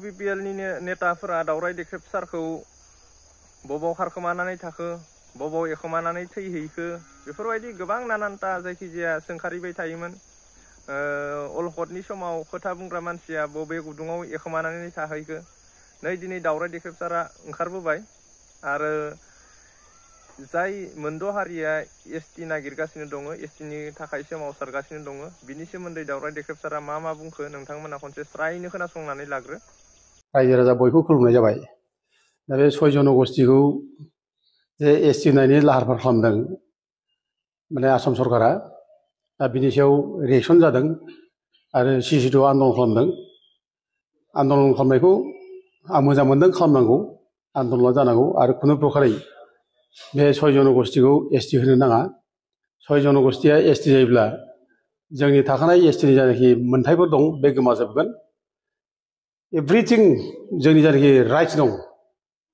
BPL नि नेताफोरा दावराय देख्रेब सारखौ बबाव खारखोमानानै थाखो बबाव एखोमानानै थैहैखो बेफोरबायदि गोबां नानानता जायखिजाया सोंखारिबाय थायोमोन। अलखदनि समाव खोथा बुंग्रा मानसिया बबे गुदुङाव एखोमानानै थाहैखो नै दिनै दावराय देख्रेब सारा ओंखारबोबाय आरो जाय मोनद' हारिया ST नागिरगासिनो दङ STनि थाखाय सोमावसारगासिनो दङ बिनि सोमोन्दै दावराय देख्रेब सारा मा बुंखो नोंथांमोना खनसे स्रायनो खोनासंनानै लाग्रो। रायजो राजा बयखौ खुलुमनाय जाबाय। दा बे 6 जनगोष्ठीखौ जे ST होनायनि लाहार फाहार खालामदों माने आसाम सरकारा दा बिनि सायाव रिएक्सन जादों आरो CC2 आन्दलन खालामदों। आन्दलन खालामनायखौ आं मोजां मोनदों, खालामनांगौ, आन्दलना जानांगौ आरो खुनु प्रकारै बे 6 जनगोष्ठीखौ ST होनो नाङा। 6 जनगोष्ठीया ST जायोब्ला जोंनि थाखानाय STनि जायनाखि मोनथायफोर दं बे गोमाजोबगोन। एभ्रिथिं जोंनि जायनाखि राइट्स दं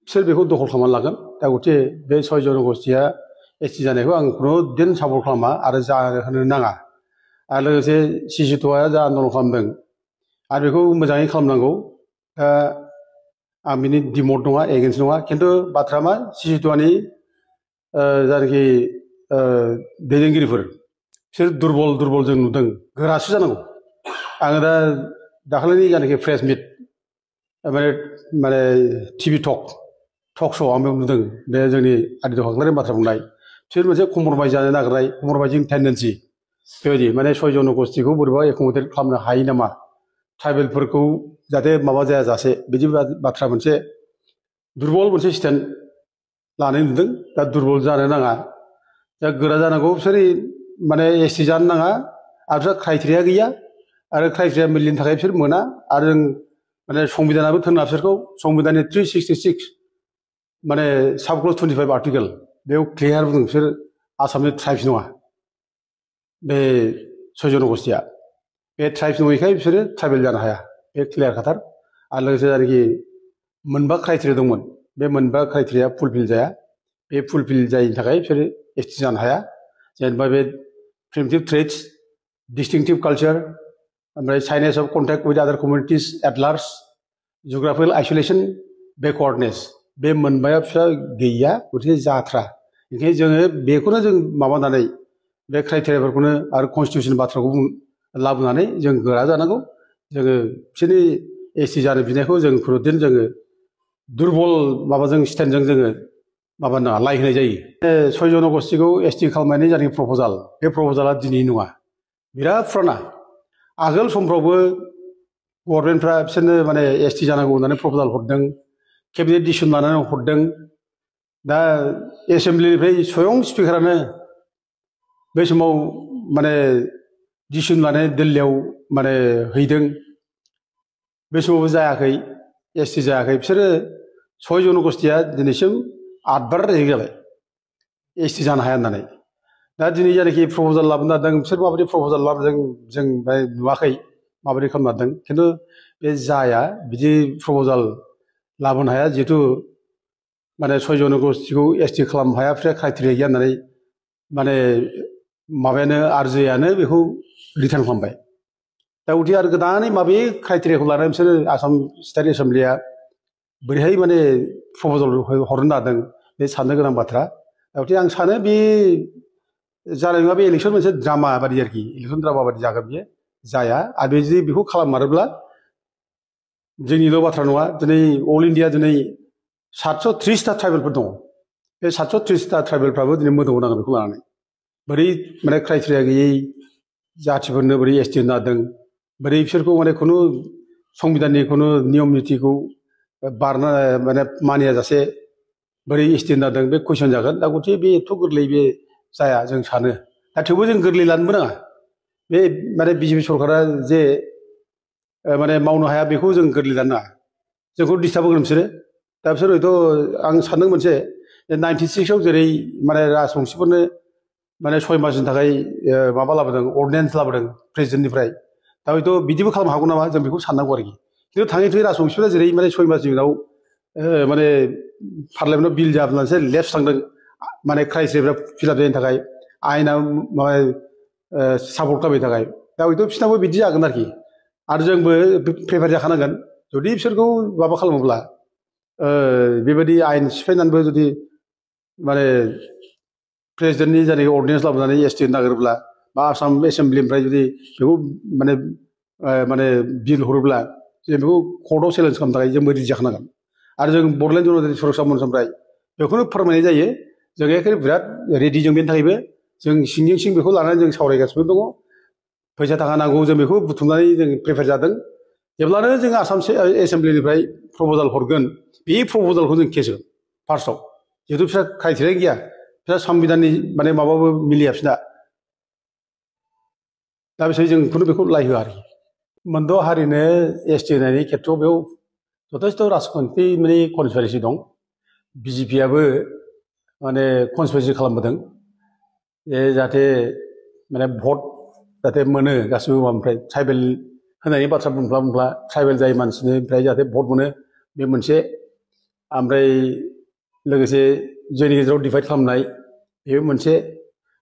बिसोर बेखौ दखल खालामनानै लागोन। दा गथे बे 6 जनगोष्ठीया ST जानायखौ आं खुनु दिन सापर्ट खालामा आरो जाहोनो नाङा। आरो लोगोसे CC2आ जा आन्दलन खालामदों आरो बेखौ मोजाङै खालामनांगौ। आं बिनि डिमट नङा, एगेन्स्ट नङा, खिन्थु बाथ्रा मा CC2नि जायनाखि दैदेनगिरिफोर बिसोर दुरबल जों नुदों, गोरासो जानांगौ। आङो दा दाखालिनि जायनाखि प्रेस मिट माने TV टक श' आं बेयाव नुदों बे जोंनि आदित्य खाख्लारिनि बाथ्रा बुंनाय बिसोर मोनसे कम्प्रमाइज जानो नागिरनाय, कम्प्रमाइजिं टेन्डेन्सि बेबायदि माने 6 जनगोष्ठीखौ बोरैबा एकोमोडेट खालामनो हायो नामा, ट्राइबेलफोरखौ जाहाथे माबा जायाजासे बिदि बाथ्रा मोनसे दुरबल मोनसे स्टेन्ड लानाय नुदों। दा दुरबल जानो नाङा, दा गोरा जानांगौ। बिसोर माने ST जानो नाङा आरो बिसोर क्राइटेरिया गैया आरो क्राइटेरिया मिलिनि थाखाय बिसोर मोना। आरो जों माने संबिधानाबो थोनना बिसोरखौ संबिधाननि 366 माने साबक्लज 25 आर्टिकेल बेयाव क्लियार बुंदों बिसोर आसामनि ट्राइब्स नङा बे 6 जनगोष्ठीया। बे ट्राइब्स नङैखाय बिसोरो ट्राइबेल जानो हाया, बे क्लियार खाथार। आरो लोगोसे जायनाखि मोनबा क्राइटेरिया दंमोन बे मोनबा क्राइटेरिया फुलफिल जाया। बे फुलफिल जायैनि थाखाय बिसोरो ST जानो हाया। जेनेबा बे प्रिमिटिभ ट्रेड्स, डिस्टिंक्टिभ कालचार, ओमफ्राय साइनेस अफ कन्टेक्ट विथ आदार कमिउनिटिस एट लार्ज, जिअग्राफिकेल आइसोलेसन, बेकवार्डनेस, बे मोनबाया फिसा गैया, गथिखे जाथ्रा। ओंखायनो जोङो बेखौनो जों माबानानै बे क्राइटेरियाफोरखौनो आरो कनस्टिटिउसन बाथ्राखौ लाबोनानै जों गोरा जानांगौ। जोङो बिसोरनि ST जानो बिनायखौ जों खुनुदिन जोङो दुरबल माबाजों स्टेन्डजों जोङो माबानो नाङा, लाय होनाय जायो। 6 जनगोष्ठीखौ ST खालामनायनि जायनाखि प्रप'जाल, बे प्रप'जाला दिनै नङा, बिराद फुराना। आगोल समफ्रावबो गभर्नमेन्टफ्रा बिसोरनो माने ST जानांगौ होननानै प्रप'जाल हरदों, केबिनेट डिसिसन लानानै हरदों। दा एसेमब्लिनिफ्राय स्वयं स्पिकारानो बे समाव माने डिसिसन लानानै दिल्लीयाव माने हैदों, बे समावबो जायाखै, ST जायाखै। बिसोरो 6 जनगोष्ठीया दिनैसिम 8 बार रेजेक्ट जाबाय ST जानो हाया होननानै। दा दिनै जायनाखि प्रप'जाल लाबोनो नागिरदों बिसोर माबायदि प्रप'जाल लाबोदों जों नुवाखै माबायदि खालामनो नागिरदों, खिन्थु बे जाया, बिदि प्रप'जाल लाबोनो हाया। जिहेथु माने 6 जनगोष्ठीखौ ST खालामनो हाया, क्राइटेरिया गैया होननानै माने माबायानो आरजेआनो बेखौ रिटार्न खालामबाय। दा गथिखे आरो गोदानै माबे क्राइटेरियाखौ लानानै बिसोरो आसाम स्टेट एसेमब्लिया बोरैहाय माने प्रप'जाल हरनो नागिरदों, बे साननो गोनां बाथ्रा। दा गथिखे आं सानो बे जानाय नङा, बे इलेक्सन मोनसे ड्रामा बादि आरोखि, इलेक्सन ड्रामा बादि जागोन, बियो जाया। आरो बे जुदि बेखौ खालाममारोब्ला जोंनिल' बाथ्रा नङा, दिनै अल इन्डिया दिनै 730टा ट्राइबेलफोर दङ। बे 730टा ट्राइबेलफ्राबो दिनै मोदोमाव नांगोन बेखौ लानानै। बोरै माने क्राइटेरिया गैयै जाथिफोरनो बोरै ST होनो नागिरदों, बोरै बिसोरखौ माने खुनु संबिधाननि खुनु नियम नितिखौ माने मानिया जासे बोरै ST होनो नागिरदों, बे कुइसन जागोन। दा गथिखे बे एथ' गोरलै बे जाया जों सानो। दा थेवबो जों गोरलै लानोबो नाङा। बे माने BJP सरकारा जे माने मावनो हाया बेखौ जों गोरलै लानो नाङा। जोंखौ डिस्टार्ब होगोन बिसोरो। दा बिसोर हयथ' आं सानदों मोनसे 96आव जेरै माने राजबंसिफोरनो माने 6 मासनि थाखाय माबा लाबोदों, अर्डिनेन्स लाबोदों प्रेसिडेन्टनिफ्राय। दा हयथ' बिदिबो खालामनो हागौ नामा, जों बेखौ साननांगौ आरोखि। खिन्थु थाङै थुङै राजबंसिफोरा जेरै माने 6 मासनि उनाव माने पार्लियामेन्टआव बिल जाबोनानैसो लेफ्ट थांदों, माने क्राइटेरियाफ्रा फिलाप जायैनि थाखाय, आयेना माने सापर्ट खालामैनि थाखाय। दा हयथ' बिसोरनाबो बिदि जागोन आरोखि। आरो जोंबो प्रिपेयार जाखानांगोन जुदि बिसोरखौ माबा खालामोब्ला बेबायदि आयेन सिफायनानैबो जुदि माने प्रेसिडेन्टनि जायनाखि अर्डिनेन्स लाबोनानै एसटि नागिरोब्ला बा आसाम एसेम्ब्लिनिफ्राय जुदि बेखौ माने माने बिल हरोब्ला जों बेखौ कर्टआव चेलेन्ज खालामनो थाखाय जों रेडि जाखानांगोन आरो जों बड'लेण्ड जनजाति सुरक्षा मन्चनिफ्राय बेखौनो फोरमायनाय जायो जों एखेबारे बिराद रेडि जों बेनि थाखायबो जों सिंजों सिं बेखौ लानानै जों सावरायगासिनो दङ फैसा थाखा नांगौ जों बेखौ बुथुमनानै जों प्रिपेयार जादों जेब्लानो जों आसाम एसेम्ब्लिनिफ्राय प्रप'जाल हरगोन बे प्रप'जालखौ जों केस होगोन फार्स्टआव जिहेतु बिस्रा क्राइटेरिया गैया बिस्रा संबिधाननि माने माबाबो मिलिया बिसोरना दा बिसोर जों खुनु बेखौ लाय होआ आरोखि मोनद' हारिनो एसटि होनायनि खेथ्रआव बेयाव जथेस्थ' राजखान्थि माने कनस्पिरेसि दं बिजेपिआबो माने कनस्पिरेसि खालामबोदों जाहाथे माने भट जाहाथे मोनो गासिबो माबानिफ्राय ट्राइबेल होनायनि बाथ्रा बुंब्ला ट्राइबेल जाय मानसिनिफ्राय जाहाथे भट मोनो बे मोनसे ओमफ्राय लोगोसे जोंनि गेजेराव डिभाइड खालामनाय बेबो मोनसे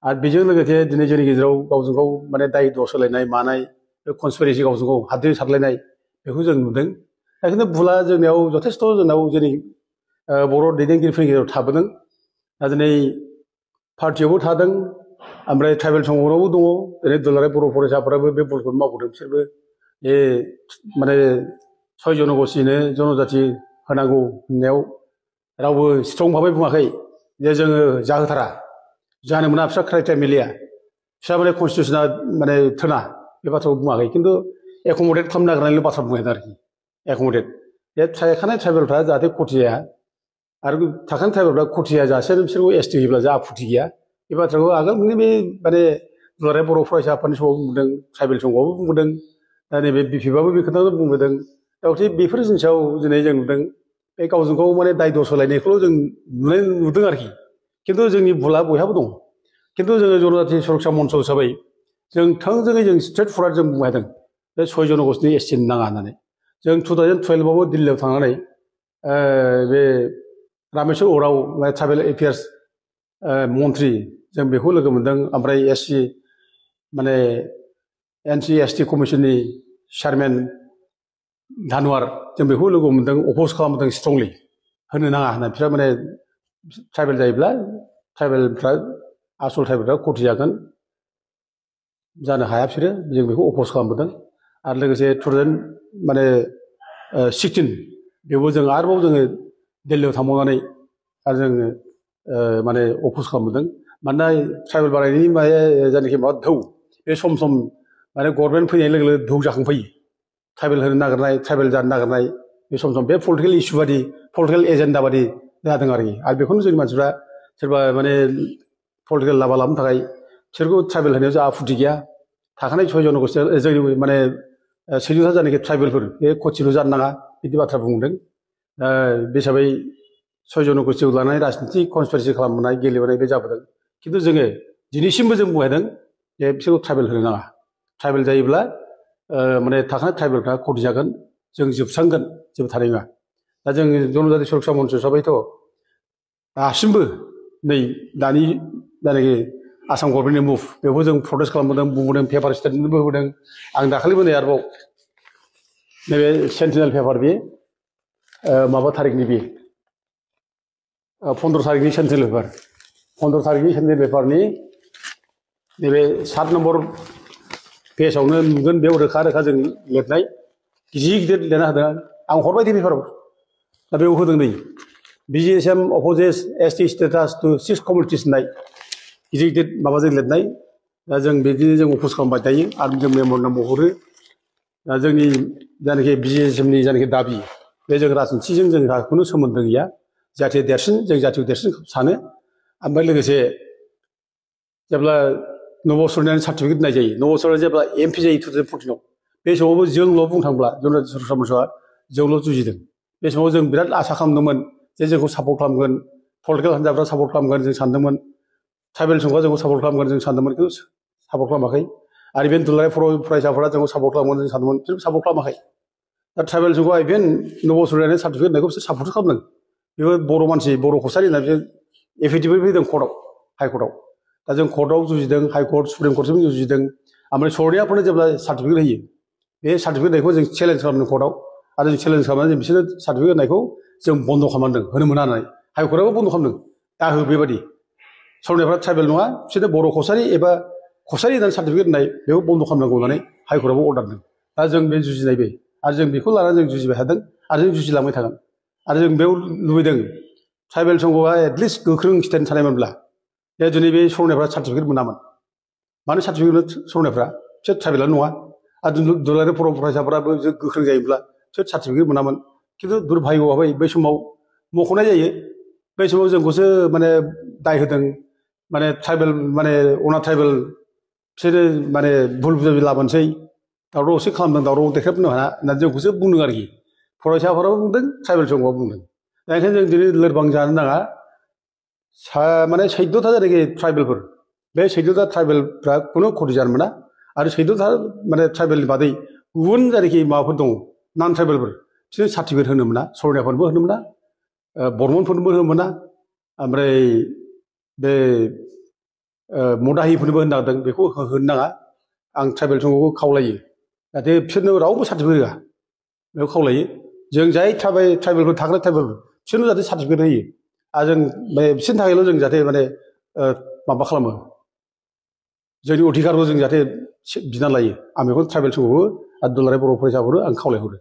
आरो बेजों लोगोसे दिनै जोंनि गेजेराव गावजों गाव माने दाय दस होलायनाय मानाय बे कनस्पिरेसि गावजों गाव हाद्रि सारलायनाय बेखौ जों नुदों दा खिन्थु भुला जोंनियाव जथेस्थ' जोंनाव जोंनि बर' दैदेनगिरिफोरनि गेजेराव थाबोदों दा दिनै पार्टियावबो थादों ओमफ्राय ट्राइबेल संगठनावबो दङ दिनै दुलाराय बर' फरायसाफोराबो बे भुलखौनो मावबोदों बिसोरबो बे माने 6 जन'गोष्ठिनो जनजाति होनांगौ होननायाव रावबो स्ट्रं भाबै बुङाखै जे जोङो जाहोथारा जानो मोना बिस्रा क्राइटेरिया मिलिया बिस्रा माने कनस्टिटिउसना माने थोना बे बाथ्राखौ बुङाखै खिन्थु एकमडेट खालामनो नागिरनायल' बाथ्रा बुंनाय आरोखि एकमडेट बे थाखानाय ट्राइबेलफ्रा जाहाथे खथि जाया आरो थाखानाय ट्राइबेलफ्रा खथि जायाजासे बिसोरखौ एसटि होयोब्ला जा आपत्ति गैया बे बाथ्राखौ आगोलनि बे माने दुलाराय बर' फरायसा आफादनि समाव बुंदों ट्राइबेल संघआबो बुंबोदों दा नैबे बिपिएफआबो बे खोथाखौ बुंबोदों दा गथिखे बेफोर जिनिसाव दिनै जों नुदों बे गावजों गाव माने दाय दस होलायनायखौल' जों नुदों आरोखि खिन्थु जोंनि भुला बयहाबो दं खिन्थु जोङो जनजाति सुरक्षा मन्च हिसाबै जों थोंजोङै जों स्ट्रेट फरवार्ड जों बुंबायदों बे 6 जन'गोष्ठिनि एसटि नाङा होननानै जों 2012आवबो दिल्लीयाव थांनानै बे रामेश्वर उराव ट्राइबेल एफेयार्स मन्थ्रि जों बेखौ लोगो मोन्दों ओमफ्राय एससि माने एनसि एसटि कमिसननि चेयारमेन धानवार जों बेखौ लोगो मोन्दों अप'ज खालामदों स्ट्रंलि होनो नाङा होनना बिस्रा माने ट्राइबेल जायोब्ला ट्राइबेलफ्रा आसल ट्राइबेलफ्रा खथि जागोन जानो हाया बिसोरो जों बेखौ अप'ज खालामबोदों आरो लोगोसे 2016 बेवबो जों आरोबाव जोङो दिल्लीयाव थांबावनानै आरो जोङो माने अप'ज खालामबोदों मानोना ट्राइबेल बारायनायनि माने जायनाखि माबा धौ बे सम सम माने गभर्नमेन्ट फैनाय लोगो लोगो धौ जाखांफैयो ट्राइबेल होनो नागिरनाय ट्राइबेल जानो नागिरनाय बे सम सम बे पलिटिकेल इस्यु बादि पलिटिकेल एजेन्डा बादि जादों आरोखि आरो बेखौनो जोंनि मानसिफ्रा सोरबा माने पलिटिकेल लाबा लाबोनो थाखाय बिसोरखौ ट्राइबेल होनायाव जोंहा आपत्ति गैया थाखानाय 6 जन'गोष्ठिया जोंनि माने 16था जानाखि ट्राइबेलफोर बे खथिल' जानो नाङा बिदि बाथ्रा बुंदों बे हिसाबै 6 जन'गोष्ठिखौ लानानै राजनितिक कनस्पिरेसि खालामनाय गेलेबोनाय बे जाबोदों खिन्थु जोङो दिनैसिमबो जों बुंदों जे बिसोरखौ ट्राइबेल होनो नाङा ट्राइबेल जायोब्ला माने थाखानाय ट्राइबेलफ्रा खथि जागोन जों जोबस्रांगोन जेबो थानाय नङा दा जों जनजाति सुरक्षा मन्च हिसाबैथ' दासिमबो नै दानि जायनाखि आसाम गभर्नमेन्टनि मुभ बेखौ जों प्रटेस्ट खालामबोदों बुंबोदों पेपार स्टेटमेन्टबो होबोदों आं दाखालिबो नै आरोबाव नैबे सेन्टिनेल पेपार बे माबा थारिखनि बे 15 तारिखनि सेन्टिनेल पेपार 15 तारिखनि सेन्टिनेल पेपारनि नैबे 7 नम्बर पेजावनो नुगोन बेयाव रोखा रोखा जों लिरनाय गिदिर गिदिर लिरना होदों आं हरबाय दे पेपाराव दा बेयाव होदों नै BGSM opposes ST status to 6 communities होननाय गिदिर गिदिर माबाजों लिरनाय दा जों बिदिनो जों अपोज खालामबाय थायो आरो जों मेम'रेन्डामबो हरो दा जोंनि जायनाखि BGSMनि जायनाखि दाबि बे जों राजनितिजों जोंहा खुनु सोमोन्दो गैया जाथि देरसिन जों जाथिखौ देरसिन सानो ओमफ्राय लोगोसे जेब्ला नब सरनायनि सार्टिफिकेट होनाय जायो नब सरनाय जेब्ला MP जायो 2014आव बे समावबो जोंल' बुंनो थांब्ला जनजाति सुरक्षा मन्चआ जोंल' जुजिदों बे समाव जों बिराद आसा खालामदोंमोन जे जोंखौ सापर्ट खालामगोन पलिटिकेल हान्जाफ्रा सापर्ट खालामगोन जों सानदोंमोन ट्राइबेल संघआ जोंखौ सापर्ट खालामगोन जों सानदोंमोन खिन्थु सापर्ट खालामाखै आरो इभेन दुलाराय फरायसाफोरा जोंखौ सापर्ट खालामगोन जों सानदोंमोन बिसोर सापर्ट खालामाखै दा ट्राइबेल संघआ इभेन नब सरनायनि सार्टिफिकेट होनायखौ बिसोर सापर्ट खालामदों बेबो बर' मानसि बर' कसारि होनना बिसोर एफिडेभिट फैदों कर्टआव हाइकर्टआव दा जों कर्टआव जुजिदों हाइकर्ट सुप्रिम कर्टसिम जुजिदों ओमफ्राय सरनायाफोरनो जेब्ला सार्टिफिकेट होयो बे सार्टिफिकेट होनायखौ जों चेलेन्ज खालामदों कर्टआव आरो जों चेलेन्ज खालामनानै जों बिसोरनो सार्टिफिकेट होनायखौ जों बन्द' खालामदों होनो मोना होननानै हाइकर्टआबो बन्द' खालामदों दा हो बेबायदि सर'नियाफ्रा ट्राइबेल नङा बिसोरनो बर' कसारि एबा कसारि होननानै सार्टिफिकेट होनाय बेखौ बन्द' खालामनांगौ होननानै हाइकर्टआबो अर्डार होदों दा जों बे जुजिनाय बे आरो जों बेखौ लानानै जों जुजिबाय थादों आरो जों जुजिलांबाय थागोन आरो जों बेयाव लुबैदों ट्राइबेल संघआ एटलिस्ट गोख्रों स्टेन्ड थानायमोनब्ला दिनै बे सर'नियाफ्रा सार्टिफिकेट मोनामोन मानो सार्टिफिकेट मोनो सर'नियाफ्रा बिसोर ट्राइबेलानो नङा आरो दुलाराय बर' फरायसाफोराबो गोख्रों जायोब्ला बिसोर सार्टिफिकेट मोनामोन खिन्थु दुर्भाग्यआवहाय बै समाव मख'नाय जायो बै समाव जोंखौसो माने दाय होदों माने ट्राइबेल माने अना ट्राइबेल बिसोरो माने भुल बुजाबि लाबोनोसै दावराव दावसि खालामदों दावराव देख्रेबनो हाया होननानै जोंखौसो बुंदों आरोखि फरायसाफोराबो बुंदों ट्राइबेल संघआबो बुंदों दा ओंखायनो जों दिनै लोरबां जानो नाङा माने 14था जायनाखि ट्राइबेलफोर बे 14था ट्राइबेलफ्रा खुनु खति जानो मोना आरो 14था माने ट्राइबेलनि बादै गुबुन जायनाखि माबाफोर दङ नन ट्राइबेलफोर बिसोर सार्टिफिकेट होनो मोना सर'नियाफोरनोबो होनो मोना बर्मनफोरनोबो होनो मोना ओमफ्राय बे मदाहिफोरनोबो होनो नागिरदों बेखौ होनो नाङा आं ट्राइबेल संघखौ खावलायो जाहाथे बिसोरनो रावबो सार्टिफिकेट होआ बेखौ खावलायो जों जाय ट्राइबेलफोर थाग्रा ट्राइबेलफोर बिसोरनो जाहाथे सार्टिफिकेट होयो आरो जों बिसोरनि थाखायल' जों जाहाथे माने माबा खालामो जोंनि अधिकारखौ जों जाहाथे बिना लायो आं बेखौ ट्राइबेल संघखौबो आरो दुलाराय बर' फरायसाफोरखौ आं खावलायहरो